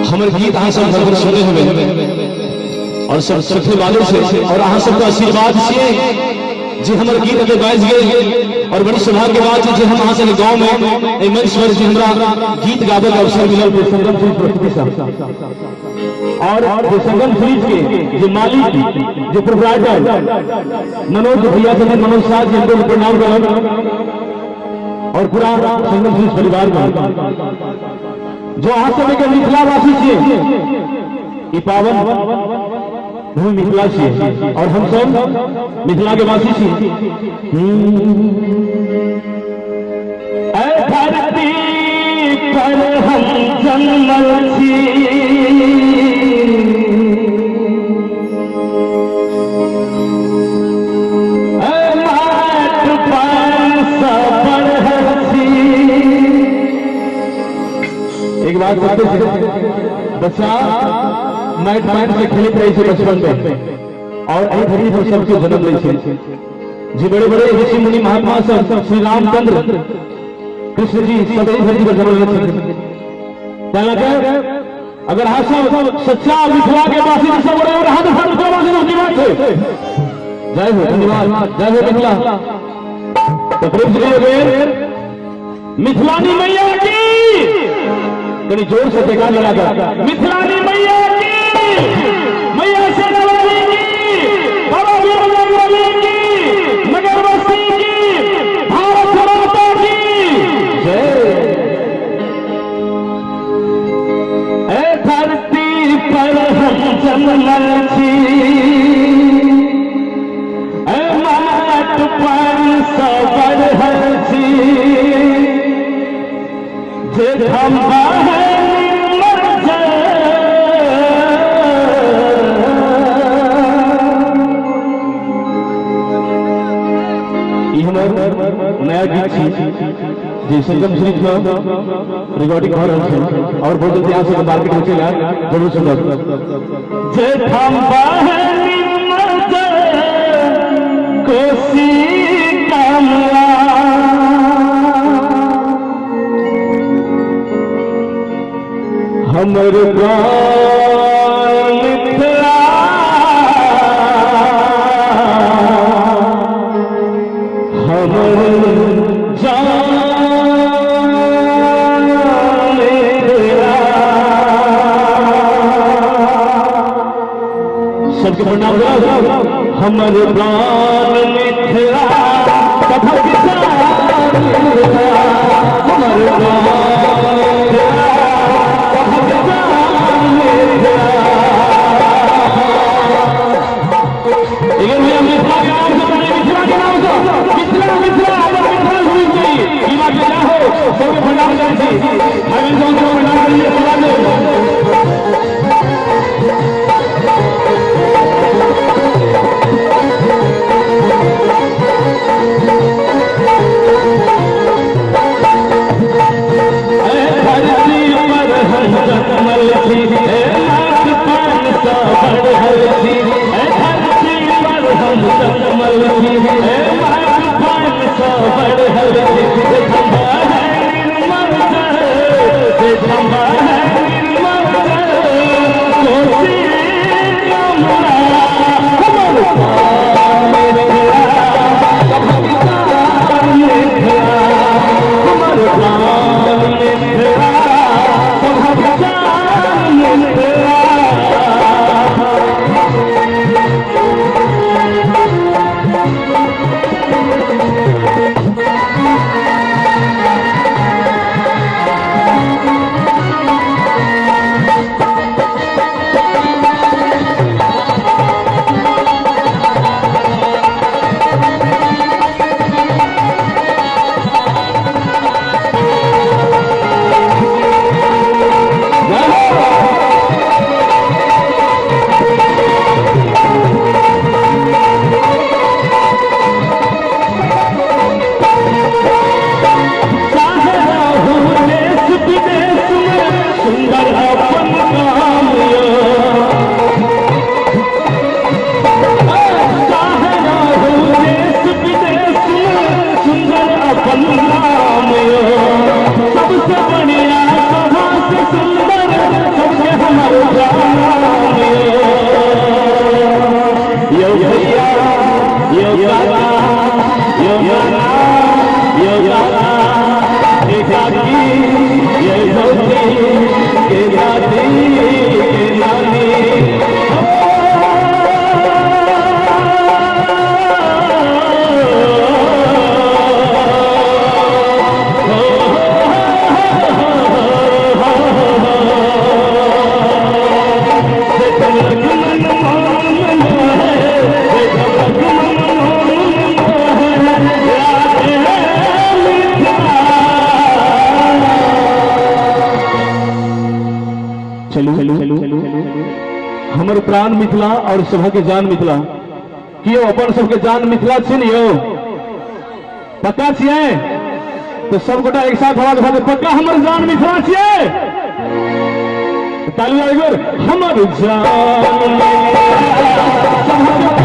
हमर गीत अहाँ सब घर सुने हुए और सब सखे वाले से और अहाँ सबके आशीर्वाद से जे हमर गीत एते बाजि गेल और बड़ी सौभाग्य के बात जे हम अहाँ सब गांव में एहि मंच पर जे हमरा गीत गाबे के अवसर मिलल संगम सीरीज प्रस्तुति से और जे संगम सीरीज के जे मालिक जे प्रोपराइटर मनोज भैया छथिन, मनोज साह जी, हमको प्रणाम करब और पूरा संगम सीरीज परिवार में जो अहाँ सब के मिथिलावासी छियै, ई पावन भूमि मिथिला छियै और हम सब मिथिला के वासी छियै। ऐ धरती पर हम जन्मल छी, ऐ माट पान सँ बढ़ल छी। एक बात सत्य छै, बच्चा माटि पानि से खेलैत रहै छै बचपन में और एहि धरती पर सबके जन्म लै छै। जे बड़े बड़े ऋषि मुनि महात्मा सब श्री रामचंद्र कृष्ण जी सब एहि धरती पर जन्म लै छथिन। तैं लऽ कऽ अगर अहाँ सब सच्चा मिथिला के वासी सब हाथ उठा मिथिला बात छै। जय हो, धन्यवाद, जय हो मिथिला। तो प्रेम से मिथिलानी मैया की कहीं जोर से जयकार लगाकर मिथिलानी मैया की, मैया शेरावाली की, बाबा वीरवाली की, नगर बस्ती की, भारत माता की जय। ऐ धरती पर हम जन्मल छी, ऐ माट पान सँ बढ़ल छी, जे हम नया गीत छी जे संगम सीरीज में रिकॉर्डिंग हो रहा है और बहुत जल्दी यहाँ से मार्केट होते हैं, जरूर सुनब। जे हम कोसी कमला हमर गाँव मिथिला, हमर जान मिथिला। सबके प्रणाम करो। हमर प्राण मिथिला तथा किसान मिथिला, हमर प्राण मिथिला तथा किसान मिथिला। इधर भैया मिथिला के नाम से, मिथिला के नाम से, मिथिला मिथिला अपन मिथिला सुनी चाहिए। ई बात के हो सबके प्रणाम करै छी, हम सब के प्रणाम करिए मिथिला के। ऐ धरती पर हम जन्मल छी, ऐ माट पान सँ बढ़ल छी, ऐ धरती पर हम जन्मल छी, ऐ माट पान सँ बढ़ल छी, जे खम्भा है निर्मल जल, जे खम्भा है निर्मल जल, कोसी कमला, हमर प्राण मिथिला तथा किसान मिथिला, हमर प्राण मिथिला तथा किसान मिथिला। काकी ये भौजी के दादी के नानी। चलू चलू हमर प्राण मिथिला और सभा के जान मिथिला। कियो अपन सबके जान मिथिला छी ने यौ? पक्का छियै? तो सब गोटा एक साथ आवाज उठा दे, पक्का हमर जान मिथिला छियै? ताली एक बेर, हमर जान सभा के